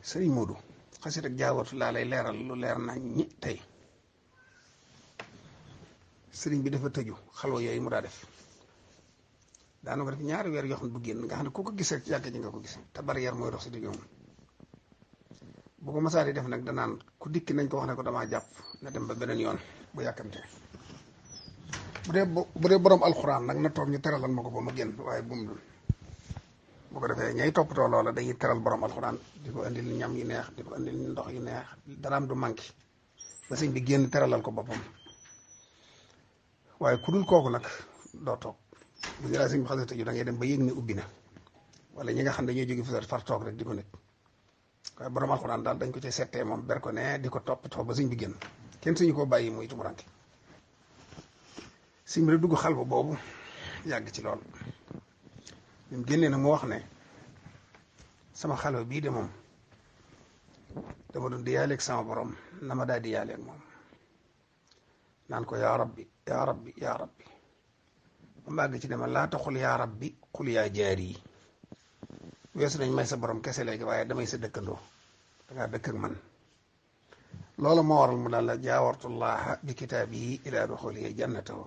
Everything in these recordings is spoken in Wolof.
sëriñ Modou xasida ak jaawatu laa lay leeral lu leer nañ ñi tey sëriñ bi dafa tëju xalwa yooyu mu daa def daana ko def ñaari weer yoo xam ne du génn nga xam ne ku ko gis rek ci yàgg ji nga ko gis te barrière mooy dox si digg moom bu ko masaa di def nag danaan ku dikki nañ ko wax ne ko damaa jàpp na dem ba beneen yoon bu yàkkamte bu dee borom alxuraan nag na toog ñu teralal ma ko ba ma génn waaye bu mu dul bu ko defee ñay toppatoo loola dañuy teral borom alxuraan di ko indil ñam yu neex di ko indil ndox yu neex daraam du manqué ba sëñ bi génn teralal ko boppam waaye ku dul kooku nag doo toog bu ñu laa sëñ bi xasee tëju da ngay dem ba yëg ne ubbi na wala ñi nga xam ne dañoo jóge fi far toog rek di ko nekk waaye borom alxuraan daal dañ ko ci settee moom ber ko ne di ko toppatoo ba sëñ bi génn kenn suñu koo bàyyi muy tumuranke sëñ bi rek dugg xal boobu yàgg ci lool bi mu génnee nag mu wax ne sama xalwa bii de moom dama doon di yaaleeg sama borom na ma daal di yaaleeg moom naan ko yaa rabbi yaa rabbi yaa rabbi ba màgg ci ne ma laa taxul yaa rabbi xul yaa jaar yi weesu nañ may sa borom kese léegi waaye damay sa dëkkandoo dangaa dëkk ak man loolu moo waral mu daal la jaawartullaha bi kitaabihi ilaa duxulihi jannatahu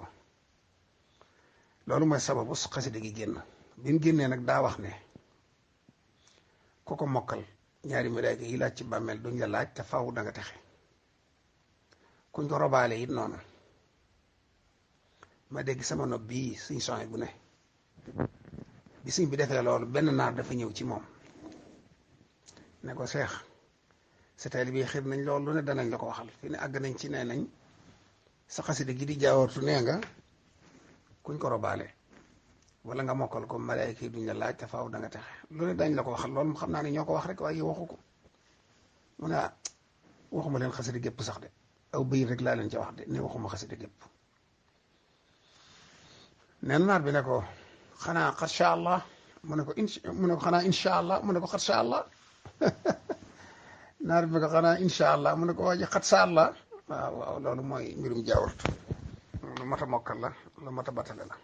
loolu mooy sababu xasida gi génn bi mu génnee nag daa wax ne ku ko mokkal ñaari malaaka yi laaj ci bàmmeel duñ la laaj te faw da nga texe kuñ ko robaale it noonu ma dégg sama nopp bii suñ soxna bu ne bi suñ bi defee loolu benn naar dafa ñëw ci moom ne ko seex sa taalibe bi xir nañ loolu lu ne danañ la ko waxal fi ne àgg nañ ci nee nañ sa xasida gi di jaawartu nee nga kuñ ko robaale wala nga mokkal ko malaayka yi duñ la laaj te faaw da nga texe lu ne dañ la ko waxal loolu xam naa ne ñoo ko wax rek waaye waxu ko mu ne waxuma leen xasida gépp sax de aw bëy rek laa leen ca wax de ne waxuma xasida gépp neen naar bi ne ko xanaa xarsha allah mu ne ko xanaa insha allah mu ne ko xarsha allah naar bi ne ko xanaa insha allah mu ne ko waaye xat sa allah waaw waaw loolu mooy mbirum jaawartu lu mat a mokkal la lu mat a batale la